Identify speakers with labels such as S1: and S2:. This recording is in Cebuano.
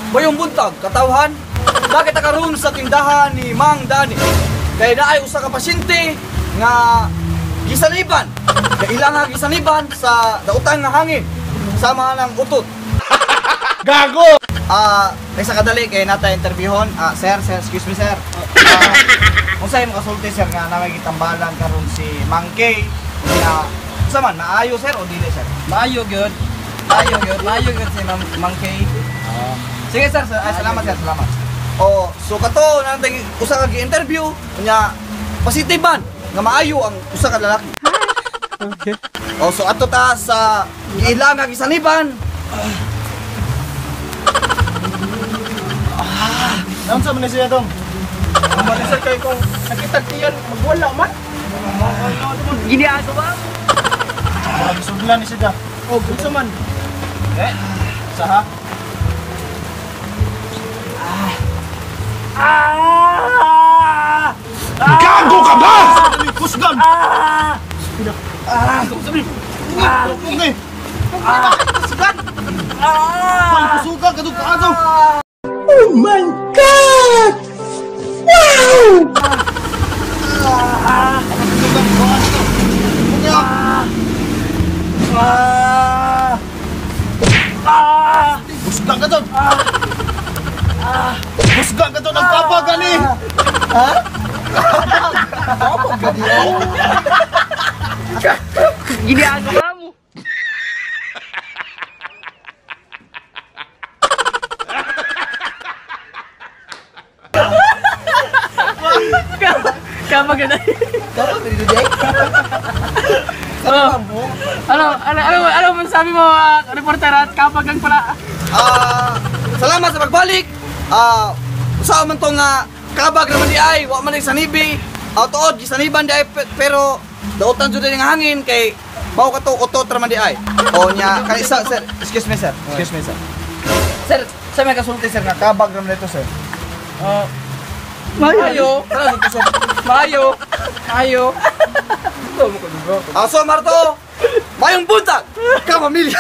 S1: Mayong buntag, katawhan. Nakita karon sa tindahan ni Mang Dani. Kay naay usa ka pasyente nga gisaniban. Kailangan nga gisaniban sa dautan nga hangin sama ng utot.
S2: Gago!
S1: Kaysa kadali kay nata interviewon. Sir, sir, excuse me, sir. Unsay makasulti, sir, nga namay gitambalan karon si Mang K? Nga unsa man maayo, sir, o dili, sir?
S3: Maayo gyud. Maayo gyud, maayo gyud si Ma'am Mang Kay.
S1: Sige, sir, sir. Ay, salamat, sir, salamat. Oh, so kato nantay usa ka gi-interview nya positive man nga maayo ang usa ka lalaki.
S3: Okay.
S1: Oh, so ato ta sa giilang nga gisaniban.
S2: Naunsa man ni siya dong?
S3: Ang kay kung nakita tiyan magwala man. Giniaso ba?
S2: Magisuglan ni siya.
S3: Oh, unsa man?
S2: Eh, saha?
S3: Ah!
S2: Gago ka ba? Kusgan!
S3: Ah!
S2: Ah! Ah! Okay.
S3: Ah! Ah!
S2: Kusugan kadto kaato.
S3: Oh my God! Wow! Ah! Ah! Ah!
S2: Kusgan ka doon. Kusgan ka doon ang kapag ani.
S1: Ha? Kapag gani.
S3: Giniaso ka mo. Kapag gani.
S1: Kapag gani, Jay.
S3: Ano masabi mo, reporter, at kapag gang pala?
S1: Salamat sa pagbalik. Usa man to nga kabag naman di ay, wa man di sanibi. Tuod gisaniban di ay pero dautan jud nga hangin kay mao ka to utot ra man di ay. O nya kay isa, sir, excuse me, sir. Excuse me, sir. Sir, sa may kasulti, sir, nga kabag raman dito, sir.
S3: Maayo.
S1: Tara dito, sir.
S3: Maayo. Maayo.
S1: So Marto, mayong buntag, kapamilya.